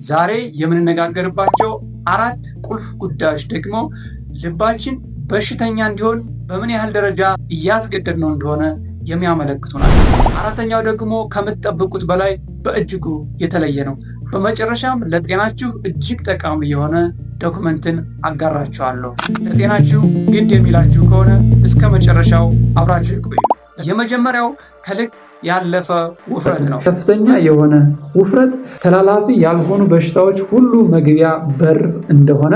ዛሬ የምንነጋገርባቸው አራት ቁልፍ ጉዳዮች ደግሞ ልባችን በሽተኛ እንዲሆን በምን ያህል ደረጃ እያስገደድነው እንደሆነ የሚያመለክቱ ናቸው። አራተኛው ደግሞ ከምትጠብቁት በላይ በእጅጉ የተለየ ነው። በመጨረሻም ለጤናችሁ እጅግ ጠቃሚ የሆነ document ን አጋራችኋለሁ። ለጤናችሁ ግድ የሚላችሁ ከሆነ እስከ መጨረሻው አብራችሁ ይቆዩ። የመጀመሪያው ከልክ ያለፈ ውፍረት ነው። ከፍተኛ የሆነ ውፍረት ተላላፊ ያልሆኑ በሽታዎች ሁሉ መግቢያ በር እንደሆነ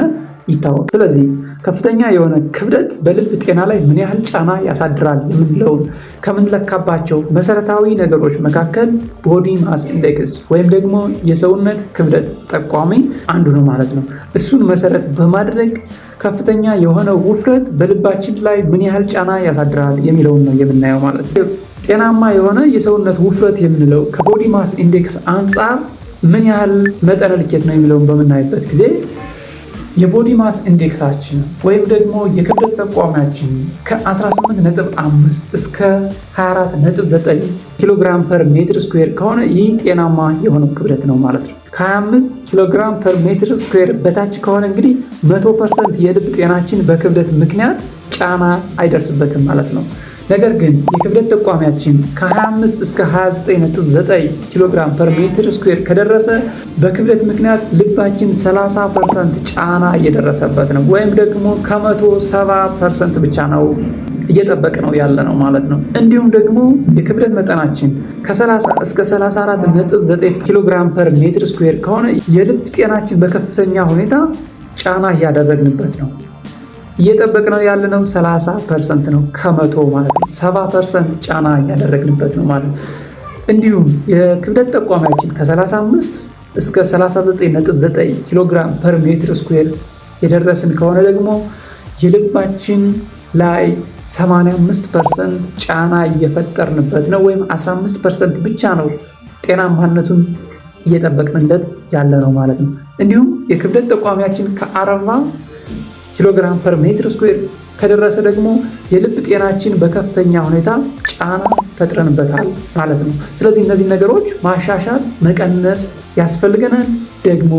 ይታወቃል። ስለዚህ ከፍተኛ የሆነ ክብደት በልብ ጤና ላይ ምን ያህል ጫና ያሳድራል የምንለውን ከምንለካባቸው መሰረታዊ ነገሮች መካከል body mass index ወይም ደግሞ የሰውነት ክብደት ጠቋሚ አንዱ ነው ማለት ነው። እሱን መሰረት በማድረግ ከፍተኛ የሆነ ውፍረት በልባችን ላይ ምን ያህል ጫና ያሳድራል የሚለውን ነው የምናየው ማለት ነው። ጤናማ የሆነ የሰውነት ውፍረት የምንለው ከ body mass index አንጻር ምን ያህል መጠነ ልኬት ነው የሚለውን በምናይበት ጊዜ የ body mass index ኣችን ወይም ደግሞ የክብደት ጠቋሚያችን ከ18.5 እስከ 24.9 ኪሎግራም per meter square ከሆነ ይህ ጤናማ የሆነው ክብደት ነው ማለት ነው። ከ25 ኪሎግራም per meter square በታች ከሆነ እንግዲህ 100% የልብ ጤናችን በክብደት ምክንያት ጫና አይደርስበትም ማለት ነው። ነገር ግን የክብደት ጠቋሚያችን ከ25 እስከ 29.9 ኪሎግራም per meter square ከደረሰ በክብደት ምክንያት ልባችን 30% ጫና እየደረሰበት ነው፣ ወይም ደግሞ ከ170% ብቻ ነው እየጠበቅ ነው ያለ ነው ማለት ነው። እንዲሁም ደግሞ የክብደት መጠናችን ከ30 እስከ 34.9 ኪሎግራም per meter square ከሆነ የልብ ጤናችን በከፍተኛ ሁኔታ ጫና እያደረግንበት ነው። እየጠበቅነው ያለነው 30% ነው ከመቶ ማለት ነው። 70% ጫና እያደረግንበት ነው ማለት ነው። እንዲሁም የክብደት ጠቋሚያችን ከ35 እስከ 39.9 ኪሎግራም per meter square የደረስን ከሆነ ደግሞ የልባችን ላይ 85% ጫና እየፈጠርንበት ነው፣ ወይም 15% ብቻ ነው ጤናማነቱን እየጠበቅንለት ያለ ነው ማለት ነው። እንዲሁም የክብደት ጠቋሚያችን ከ40 ኪሎግራም per meter square ከደረሰ ደግሞ የልብ ጤናችን በከፍተኛ ሁኔታ ጫና ፈጥረንበታል ማለት ነው። ስለዚህ እነዚህ ነገሮች ማሻሻል፣ መቀነስ ያስፈልገናል፣ ደግሞ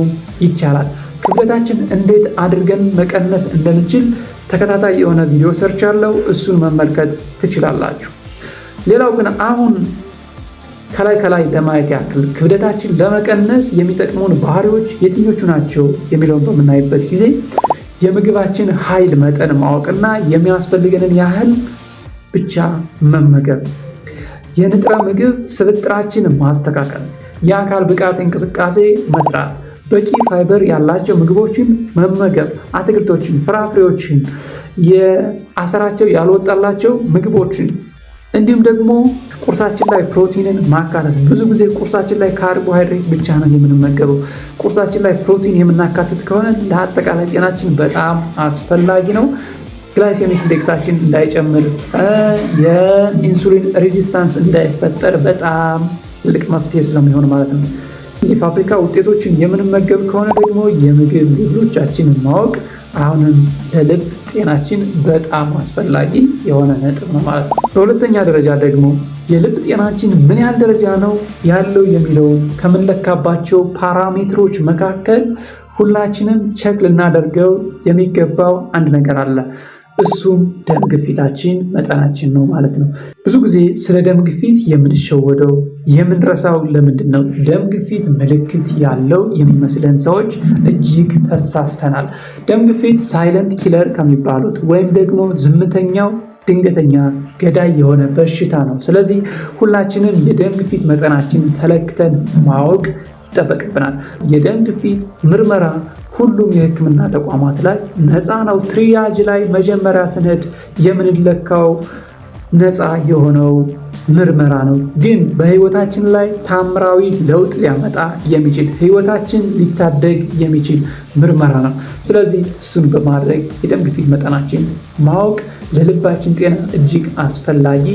ይቻላል። ክብደታችን እንዴት አድርገን መቀነስ እንደምንችል ተከታታይ የሆነ ቪዲዮ ሰርቻለሁ፣ እሱን መመልከት ትችላላችሁ። ሌላው ግን አሁን ከላይ ከላይ ለማየት ያክል ክብደታችን ለመቀነስ የሚጠቅሙን ባህሪዎች የትኞቹ ናቸው የሚለውን በምናይበት ጊዜ የምግባችን ኃይል መጠን ማወቅና የሚያስፈልገንን ያህል ብቻ መመገብ፣ የንጥረ ምግብ ስብጥራችን ማስተካከል፣ የአካል ብቃት እንቅስቃሴ መስራት፣ በቂ ፋይበር ያላቸው ምግቦችን መመገብ፣ አትክልቶችን፣ ፍራፍሬዎችን፣ የአሰራቸው ያልወጣላቸው ምግቦችን እንዲሁም ደግሞ ቁርሳችን ላይ ፕሮቲንን ማካተት። ብዙ ጊዜ ቁርሳችን ላይ ካርቦሃይድሬት ብቻ ነው የምንመገበው። ቁርሳችን ላይ ፕሮቲን የምናካትት ከሆነ ለአጠቃላይ ጤናችን በጣም አስፈላጊ ነው። Glycemic index ኣችን እንዳይጨምር፣ የ insulin resistance እንዳይፈጠር በጣም ትልቅ መፍትሄ ስለሚሆን ማለት ነው። የፋብሪካ ውጤቶችን የምንመገብ ከሆነ ደግሞ የምግብ label ኦቻችንን ማወቅ አሁንም ለልብ ጤናችን በጣም አስፈላጊ የሆነ ነጥብ ነው ማለት ነው። በሁለተኛ ደረጃ ደግሞ የልብ ጤናችን ምን ያህል ደረጃ ነው ያለው የሚለውን ከምንለካባቸው parameter ኦች መካከል ሁላችንም check ልናደርገው የሚገባው አንድ ነገር አለ። እሱም ደም ግፊታችን መጠናችን ነው ማለት ነው። ብዙ ጊዜ ስለ ደም ግፊት የምንሸወደው የምንረሳው ለምንድን ነው? ደም ግፊት ምልክት ያለው የሚመስለን ሰዎች እጅግ ተሳስተናል። ደም ግፊት silent killer ከሚባሉት ወይም ደግሞ ዝምተኛው ድንገተኛ ገዳይ የሆነ በሽታ ነው። ስለዚህ ሁላችንም የደም ግፊት መጠናችን ተለክተን ማወቅ ይጠበቅብናል። የደም ግፊት ምርመራ ሁሉም የሕክምና ተቋማት ላይ ነፃ ነው። Triage ላይ መጀመሪያ ስንሄድ የምንለካው ነፃ የሆነው ምርመራ ነው። ግን በህይወታችን ላይ ታምራዊ ለውጥ ሊያመጣ የሚችል፣ ህይወታችን ሊታደግ የሚችል ምርመራ ነው። ስለዚህ እሱን በማድረግ የደም ግፊት መጠናችን ማወቅ ለልባችን ጤና እጅግ አስፈላጊ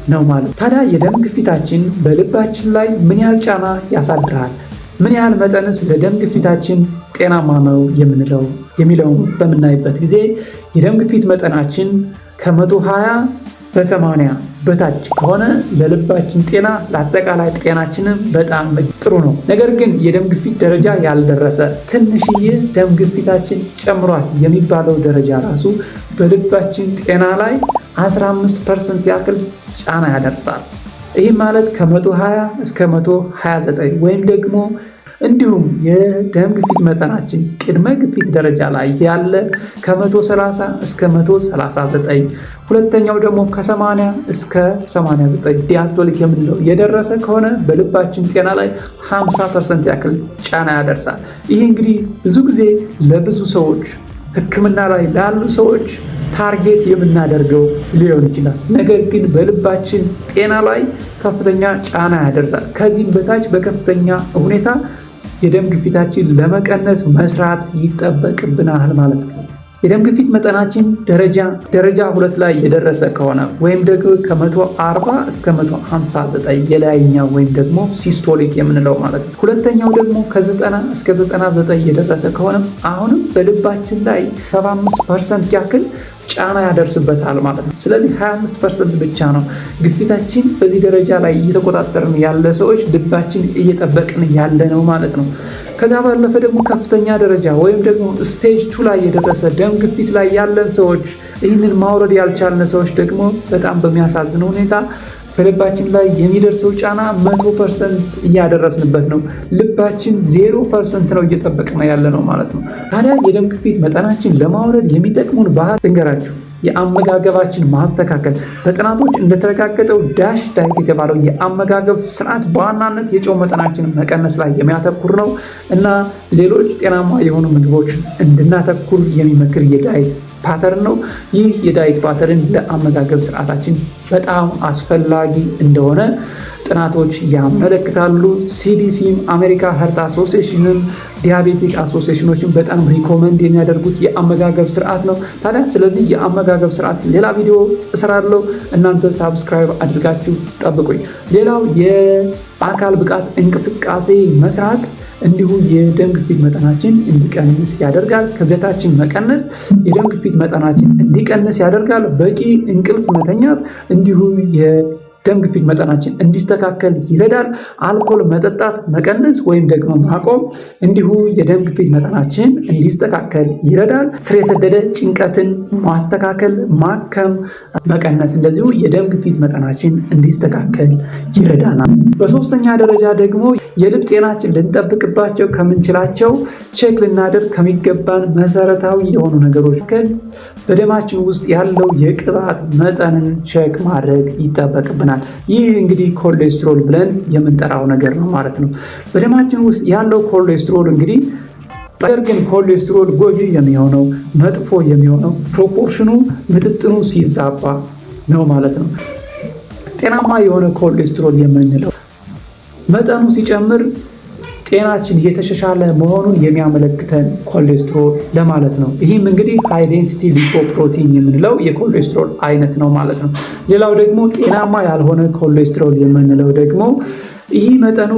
ነው ማለት። ታዲያ የደም ግፊታችን በልባችን ላይ ምን ያህል ጫና ያሳድራል? ምን ያህል መጠንስ ለደም ግፊታችን ጤናማ ነው የምንለው የሚለውን በምናይበት ጊዜ የደም ግፊት መጠናችን ከ120 በ80 በታች ከሆነ ለልባችን ጤና፣ ለአጠቃላይ ጤናችንም በጣም ጥሩ ነው። ነገር ግን የደም ግፊት ደረጃ ያልደረሰ፣ ትንሽዬ ደም ግፊታችን ጨምሯል የሚባለው ደረጃ ራሱ በልባችን ጤና ላይ 15% ያክል ጫና ያደርሳል። ይህ ማለት ከ120 እስከ 129፣ ወይም ደግሞ እንዲሁም የደም ግፊት መጠናችን ቅድመ ግፊት ደረጃ ላይ ያለ ከ130 እስከ 139፣ ሁለተኛው ደግሞ ከ80 እስከ 89 diastolic የምንለው የደረሰ ከሆነ በልባችን ጤና ላይ 50% ያክል ጫና ያደርሳል። ይህ እንግዲህ ብዙ ጊዜ ለብዙ ሰዎች፣ ሕክምና ላይ ላሉ ሰዎች target የምናደርገው ሊሆን ይችላል። ነገር ግን በልባችን ጤና ላይ ከፍተኛ ጫና ያደርሳል። ከዚህም በታች በከፍተኛ ሁኔታ የደም ግፊታችን ለመቀነስ መስራት ይጠበቅብናል ማለት ነው። የደም ግፊት መጠናችን ደረጃ 2 ላይ የደረሰ ከሆነ ወይም ደግሞ ከ140 እስከ 159 የላይኛው ወይም ደግሞ systolic የምንለው ማለት ነው። ሁለተኛው ደግሞ ከ90 እስከ 99 የደረሰ ከሆነ አሁንም በልባችን ላይ 75% ያክል ጫና ያደርስበታል ማለት ነው። ስለዚህ 25% ብቻ ነው ግፊታችን በዚህ ደረጃ ላይ እየተቆጣጠርን ያለ ሰዎች ልባችን እየጠበቅን ያለ ነው ማለት ነው። ከዛ ባለፈ ደግሞ ከፍተኛ ደረጃ ወይም ደግሞ stage 2 ላይ የደረሰ ደም ግፊት ላይ ያለን ሰዎች፣ ይህንን ማውረድ ያልቻልን ሰዎች ደግሞ በጣም በሚያሳዝን ሁኔታ በልባችን ላይ የሚደርሰው ጫና 100% እያደረስንበት ነው። ልባችን 0% ነው እየጠበቅን ያለ ነው ማለት ነው። ታዲያ የደም ግፊት መጠናችን ለማውረድ የሚጠቅሙን ባህል ልንገራችሁ። የአመጋገባችን ማስተካከል። በጥናቶች እንደተረጋገጠው DASH diet የተባለው የአመጋገብ ስርዓት በዋናነት የጨው መጠናችን መቀነስ ላይ የሚያተኩር ነው እና ሌሎች ጤናማ የሆኑ ምግቦች እንድናተኩር የሚመክር የ diet pattern ነው። ይህ የ diet pattern ለአመጋገብ ስርዓታችን በጣም አስፈላጊ እንደሆነ ጥናቶች ያመለክታሉ። CDC ም፣ አሜሪካ Heart Association ም፣ diabetic association ኖችን በጣም recommend የሚያደርጉት የአመጋገብ ስርዓት ነው። ታዲያ ስለዚህ የአመጋገብ ስርዓት ሌላ ቪዲዮ እሰራለሁ። እናንተ subscribe አድርጋችሁ ጠብቁኝ። ሌላው የአካል ብቃት እንቅስቃሴ መስራት እንዲሁ የደም ግፊት መጠናችን እንዲቀንስ ያደርጋል። ክብደታችን መቀነስ የደም ግፊት መጠናችን እንዲቀንስ ያደርጋል። በቂ እንቅልፍ መተኛት እንዲሁ የደም ግፊት መጠናችን እንዲስተካከል ይረዳል። አልኮል መጠጣት መቀነስ ወይም ደግሞ ማቆም እንዲሁ የደም ግፊት መጠናችን እንዲስተካከል ይረዳል። ስር የሰደደ ጭንቀትን ማስተካከል፣ ማከም፣ መቀነስ እንደዚሁ የደም ግፊት መጠናችን እንዲስተካከል ይረዳናል። በሶስተኛ ደረጃ ደግሞ የልብ ጤናችን ልንጠብቅባቸው ከምንችላቸው፣ check ልናደርግ ከሚገባን መሰረታዊ የሆኑ ነገሮች በደማችን ውስጥ ያለው የቅባት መጠንን check ማድረግ ይጠበቅብናል። ይህ እንግዲህ ኮሌስትሮል ብለን የምንጠራው ነገር ነው ማለት ነው። በደማችን ውስጥ ያለው ኮሌስትሮል እንግዲህ፣ ነገር ግን ኮሌስትሮል ጎጂ የሚሆነው፣ መጥፎ የሚሆነው proportion ኑ፣ ምጥጥኑ ሲዛባ ነው ማለት ነው። ጤናማ የሆነ ኮሌስትሮል የምንለው መጠኑ ሲጨምር ጤናችን እየተሻሻለ መሆኑን የሚያመለክተን ኮሌስትሮል ለማለት ነው። ይህም እንግዲህ high density lipoprotein የምንለው የኮሌስትሮል አይነት ነው ማለት ነው። ሌላው ደግሞ ጤናማ ያልሆነ ኮሌስትሮል የምንለው ደግሞ ይህ መጠኑ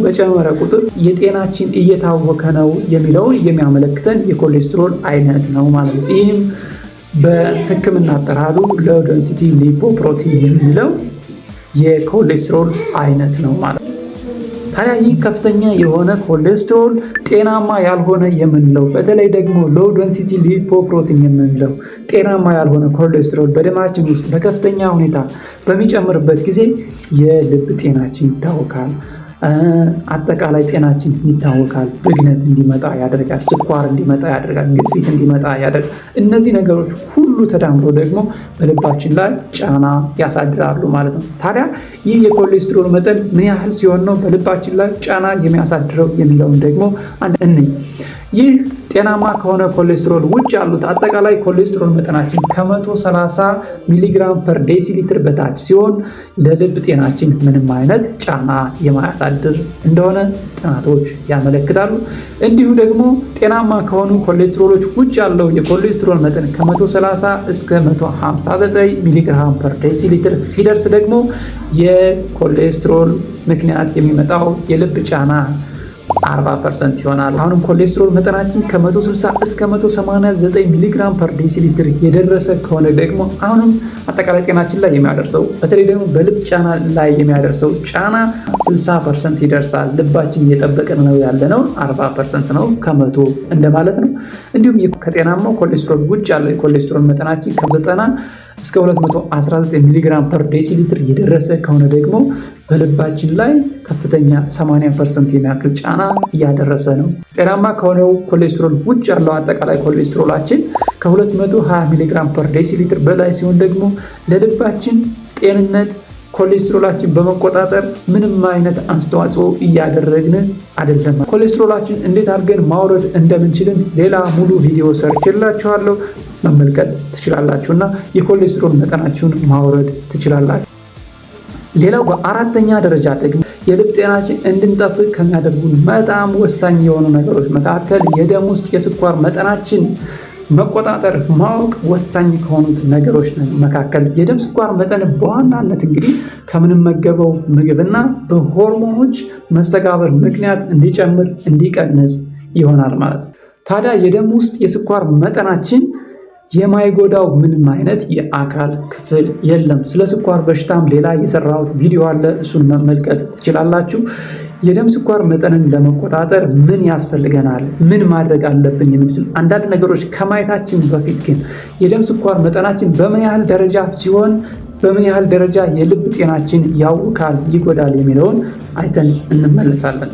በጨመረ ቁጥር የጤናችን እየታወከ ነው የሚለውን የሚያመለክተን የኮሌስትሮል አይነት ነው ማለት ነው። ይህም በሕክምና አጠራሩ low density lipoprotein የምንለው የኮሌስትሮል አይነት ነው ማለት ነው። ታዲያ ይህ ከፍተኛ የሆነ ኮሌስትሮል፣ ጤናማ ያልሆነ የምንለው፣ በተለይ ደግሞ low density lipoprotein የምንለው ጤናማ ያልሆነ ኮሌስትሮል በደማችን ውስጥ በከፍተኛ ሁኔታ በሚጨምርበት ጊዜ የልብ ጤናችን ይታወካል። አጠቃላይ ጤናችን ይታወካል። ብግነት እንዲመጣ ያደርጋል። ስኳር እንዲመጣ ያደርጋል። ግፊት እንዲመጣ ያደርጋል። እነዚህ ነገሮች ሁሉ ተዳምሮ ደግሞ በልባችን ላይ ጫና ያሳድራሉ ማለት ነው። ታዲያ ይህ የኮሌስትሮል መጠን ምን ያህል ሲሆን ነው በልባችን ላይ ጫና የሚያሳድረው የሚለውን ደግሞ እንይ። ይህ ጤናማ ከሆነ ኮሌስትሮል ውጭ ያሉት አጠቃላይ ኮሌስትሮል መጠናችን ከ130 milligram per deciliter በታች ሲሆን ለልብ ጤናችን ምንም አይነት ጫና የማያሳድር እንደሆነ ጥናቶች ያመለክታሉ። እንዲሁ ደግሞ ጤናማ ከሆኑ ኮሌስትሮሎች ውጭ ያለው የኮሌስትሮል መጠን ከ130 እስከ 159 milligram per deciliter ሲደርስ ደግሞ የኮሌስትሮል ምክንያት የሚመጣው የልብ ጫና 40% ይሆናል። አሁንም ኮሌስትሮል መጠናችን ከ160 እስከ 189 ሚሊግራም per deciliter የደረሰ ከሆነ ደግሞ አሁንም አጠቃላይ ጤናችን ላይ የሚያደርሰው፣ በተለይ ደግሞ በልብ ጫና ላይ የሚያደርሰው ጫና 60% ይደርሳል። ልባችን እየጠበቅን ነው ያለነው 40% ነው ከመቶ እንደማለት ነው። እንዲሁም ከጤናማው ኮሌስትሮል ውጭ ያለው የኮሌስትሮል መጠናችን ከ90 እስከ 219 ሚሊግራም per deciliter የደረሰ ከሆነ ደግሞ በልባችን ላይ ከፍተኛ 80% የሚያክል ጫና እያደረሰ ነው። ጤናማ ከሆነው ኮሌስትሮል ውጭ ያለው አጠቃላይ ኮሌስትሮላችን ከ220 ሚሊግራም per deciliter በላይ ሲሆን ደግሞ ለልባችን ጤንነት ኮሌስትሮላችን በመቆጣጠር ምንም አይነት አስተዋጽኦ እያደረግን አይደለም። ኮሌስትሮላችን እንዴት አድርገን ማውረድ እንደምንችልን ሌላ ሙሉ ቪዲዮ ሰርቼላችኋለሁ፣ መመልከት ትችላላችሁ እና የኮሌስትሮል መጠናችሁን ማውረድ ትችላላችሁ። ሌላው በአራተኛ ደረጃ ደግሞ የልብ ጤናችን እንድንጠብቅ ከሚያደርጉን በጣም ወሳኝ የሆኑ ነገሮች መካከል የደም ውስጥ የስኳር መጠናችን መቆጣጠር ማወቅ ወሳኝ ከሆኑት ነገሮች መካከል፣ የደም ስኳር መጠን በዋናነት እንግዲህ ከምንመገበው ምግብና በሆርሞኖች መስተጋብር ምክንያት እንዲጨምር እንዲቀንስ ይሆናል ማለት ነው። ታዲያ የደም ውስጥ የስኳር መጠናችን የማይጎዳው ምንም አይነት የአካል ክፍል የለም። ስለ ስኳር በሽታም ሌላ የሰራሁት ቪዲዮ አለ፣ እሱን መመልከት ትችላላችሁ። የደም ስኳር መጠንን ለመቆጣጠር ምን ያስፈልገናል፣ ምን ማድረግ አለብን የሚሉትን አንዳንድ ነገሮች ከማየታችን በፊት ግን የደም ስኳር መጠናችን በምን ያህል ደረጃ ሲሆን በምን ያህል ደረጃ የልብ ጤናችን ያውካል፣ ይጎዳል የሚለውን አይተን እንመለሳለን።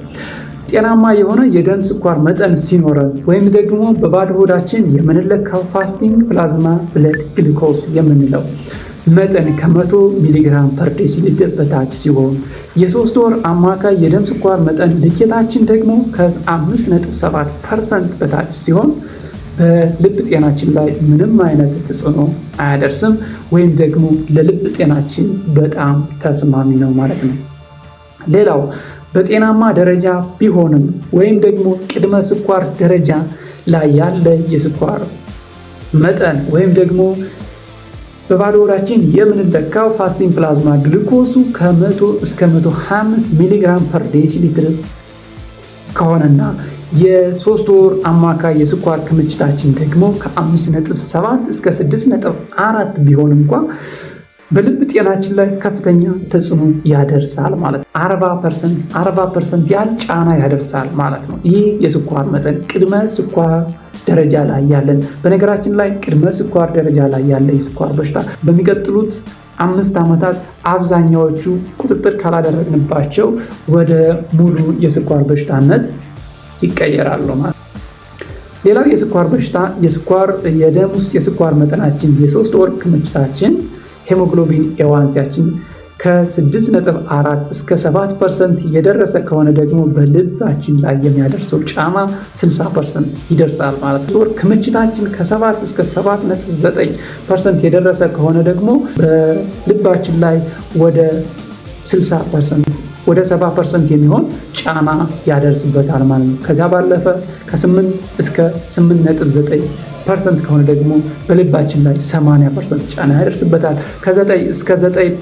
ጤናማ የሆነ የደም ስኳር መጠን ሲኖረን ወይም ደግሞ በባዶ ሆዳችን የምንለካው fasting plasma blood glucose የምንለው መጠን ከ100 ሚሊግራም per deciliter በታች ሲሆን፣ የ3 ወር አማካይ የደም ስኳር መጠን ልኬታችን ደግሞ ከ5.7% በታች ሲሆን በልብ ጤናችን ላይ ምንም አይነት ተጽዕኖ አያደርስም ወይም ደግሞ ለልብ ጤናችን በጣም ተስማሚ ነው ማለት ነው። ሌላው በጤናማ ደረጃ ቢሆንም ወይም ደግሞ ቅድመ ስኳር ደረጃ ላይ ያለ የስኳር መጠን ወይም ደግሞ በባዶ ሆዳችን የምንለካው fasting plasma glucose ኡ ከ100 እስከ 125 ሚሊግራም per deciliter ከሆነና የ3 ወር አማካይ የስኳር ክምችታችን ደግሞ ከ5.7 እስከ 6.4 ቢሆን እንኳ በልብ ጤናችን ላይ ከፍተኛ ተጽዕኖ ያደርሳል ማለት ነው። 40%፣ 40% ያህል ጫና ያደርሳል ማለት ነው። ይህ የስኳር መጠን ቅድመ ስኳር ደረጃ ላይ ያለን። በነገራችን ላይ ቅድመ ስኳር ደረጃ ላይ ያለ የስኳር በሽታ በሚቀጥሉት 5 ዓመታት አብዛኛዎቹ ቁጥጥር ካላደረግንባቸው ወደ ሙሉ የስኳር በሽታነት ይቀየራሉ ማለት ነው። ሌላው የስኳር በሽታ የስኳር የደም ውስጥ የስኳር መጠናችን የ3 ወር ክምችታችን hemoglobin A1C ያችን ከ6.4 እስከ 7% የደረሰ ከሆነ ደግሞ በልባችን ላይ የሚያደርሰው ጫና 60% ይደርሳል ማለት ነው። ክምችታችን ከ7 እስከ 7.9% የደረሰ ከሆነ ደግሞ በልባችን ላይ ወደ 60%፣ ወደ 70% የሚሆን ጫና ያደርስበታል ማለት ነው። ከዚያ ባለፈ ከ8 እስከ 8.9% ከሆነ ደግሞ በልባችን ላይ 80% ጫና ያደርስበታል። ከ9 እስከ 9%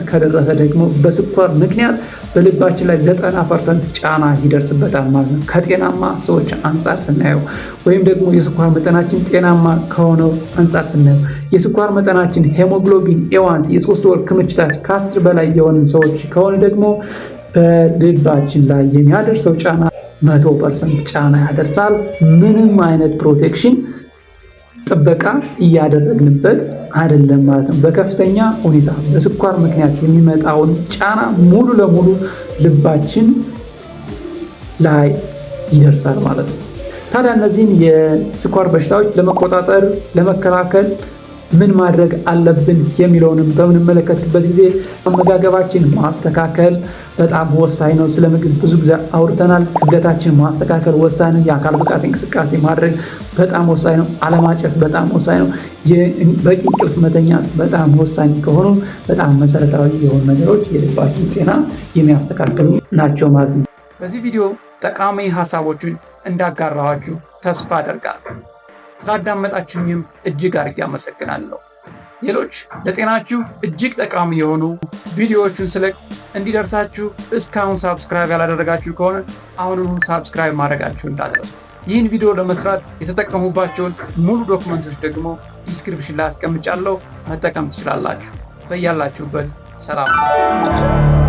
ከደረሰ ደግሞ በስኳር ምክንያት በልባችን ላይ 90% ጫና ይደርስበታል ማለት ነው። ከጤናማ ሰዎች አንጻር ስናየው ወይም ደግሞ የስኳር መጠናችን ጤናማ ከሆነው አንጻር ስናየው፣ የስኳር መጠናችን hemoglobin A1C የ3 ወር ክምችታችን ከ10 በላይ የሆንን ሰዎች ከሆነ ደግሞ በልባችን ላይ የሚያደርሰው ጫና 100% ጫና ያደርሳል። ምንም አይነት protection፣ ጥበቃ እያደረግንበት አይደለም ማለት ነው። በከፍተኛ ሁኔታ በስኳር ምክንያት የሚመጣውን ጫና ሙሉ ለሙሉ ልባችን ላይ ይደርሳል ማለት ነው። ታዲያ እነዚህን የስኳር በሽታዎች ለመቆጣጠር፣ ለመከላከል ምን ማድረግ አለብን የሚለውንም በምንመለከትበት ጊዜ አመጋገባችን ማስተካከል በጣም ወሳኝ ነው። ስለ ምግብ ብዙ ጊዜ አውርተናል። ክብደታችን ማስተካከል ወሳኝ ነው። የአካል ብቃት እንቅስቃሴ ማድረግ በጣም ወሳኝ ነው። አለማጨስ በጣም ወሳኝ ነው። በቂ እንቅልፍ መተኛት በጣም ወሳኝ ከሆኑ በጣም መሰረታዊ የሆኑ ነገሮች የልባችን ጤና የሚያስተካክሉ ናቸው ማለት ነው። በዚህ ቪዲዮ ጠቃሚ ሀሳቦችን እንዳጋራኋችሁ ተስፋ አደርጋለሁ። ስላዳመጣችሁኝም እጅግ አድርጌ አመሰግናለሁ። ሌሎች ለጤናችሁ እጅግ ጠቃሚ የሆኑ ቪዲዮዎቹን ስለቅ እንዲደርሳችሁ እስካሁን subscribe ያላደረጋችሁ ከሆነ አሁኑኑ subscribe ማድረጋችሁ እንዳትረሱ። ይህን ቪዲዮ ለመስራት የተጠቀምኩባቸውን ሙሉ document ኦች ደግሞ description ላይ አስቀምጫለሁ፣ መጠቀም ትችላላችሁ። በያላችሁበት ሰላም ነው።